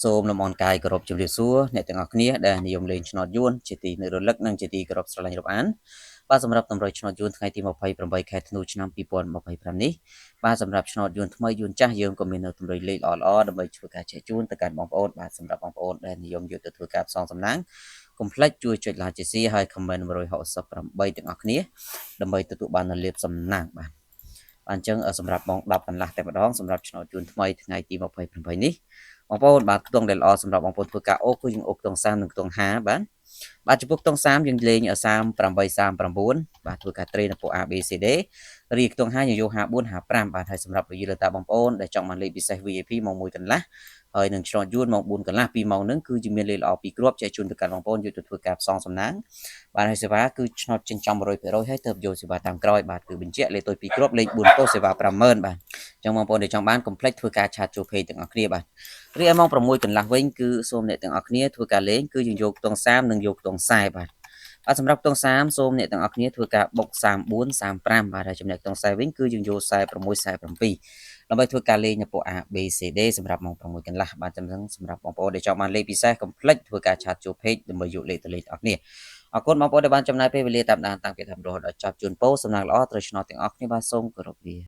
សូមលំអរកាយគោរពជម្រាបសួរអ្នកទាំងអស់គ្នាដែលនិយមលេងឆ្នោតយួនជាទីនឹករលឹកនិងជាទីគោរពស្រឡាញ់រាប់អានបាទសម្រាប់តម្រុយឆ្នោតយួនថ្ងៃទី28ខែធ្នូឆ្នាំ2025នេះបាទសម្រាប់ឆ្នោតយួនថ្មីយួនចាស់យើងក៏មាននៅតម្រុយលេខល្អៗដើម្បីធ្វើការចែកជូនទៅកាន់បងប្អូនបាទសម្រាប់បងប្អូនដែលនិយមយកទៅធ្វើការផ្សងសំណាងកុំភ្លេចជួយចុច like ជា share ហើយ comment 168ទាំងអស់គ្នាដើម្បីទទួលបាននូវលាភសំណាងបាទបាទអញ្ចឹងសម្រាប់ម៉ោង10កន្លះតែម្ដងសម្រាប់ឆ្នោតយួនថ្មីថ្ងៃទី28នេះបងប្អូនបាទខ្ទង់ដែលល្អសម្រាប់បងប្អូនធ្វើការអូគឺយើងអូខ្ទង់30និងខ្ទង់50បាទបាទចំពោះខ្ទង់30យើងលេង38 39បាទធ្វើការត្រេនពួក A B C D រីខ្ទង់50យើងយក54 55បាទហើយសម្រាប់វិយលើតាបងប្អូនដែលចង់បានលេខពិសេស VIP ម៉ោង1កន្លះហើយនឹងឆ្នោតយួនម៉ោង4កន្លះ2ម៉ោងហ្នឹងគឺជាមានលេខល្អពីរគ្រាប់ចែកជូនទៅកាន់បងប្អូនយកទៅធ្វើការផ្សងសំណាងបាទហើយសេវាគឺឆ្នោតចិញ្ចំ100%ហើយទៅយកសេវាតាមក្រោយបាទគឺបញ្ជាក់លេខតូច2គ្រាប់លេខ4ប៉ុស្តិ៍សេវា50000បាទអញ្ចឹងបងប្អូនដែលចង់បានកុំភ្លេចធ្វើការ chat ចូល page ទាំងអស់គ្នាបាទរីឯម៉ោង6កន្លះវិញគឺសូមអ្នកទាំងអស់គ្នាធ្វើការលេងគឺយើងយកខ្ទង់30និងយកខ្ទង់40បាទបាទសម្រាប់ខ្ទង់30សូមអ្នកទាំងអស់គ្នាធ្វើការបុក34 35បាទហើយចំណែកខ្ទង់40វិញគឺយើងយក46 47ដើម្បីធ្វើការលេងនៅពួក A B C D សម្រាប់ម៉ោង6កន្លះបាទចំណឹងសម្រាប់បងប្អូនដែលចង់បានលេខពិសេសកុំភ្លេចធ្វើការ chat ចូល page ដើម្បីយកលេខទៅលេងទាំងអស់គ្នាអរគុណបងប្អូនដែលបានចំណាយពេលវេលាតាមដានតាំងពីដើមរហូតដល់ចប់ជូនពរសំណាងល្អត្រូវឆ្នោតទាំងអស់គ្នាបាទសូមគោរពលា។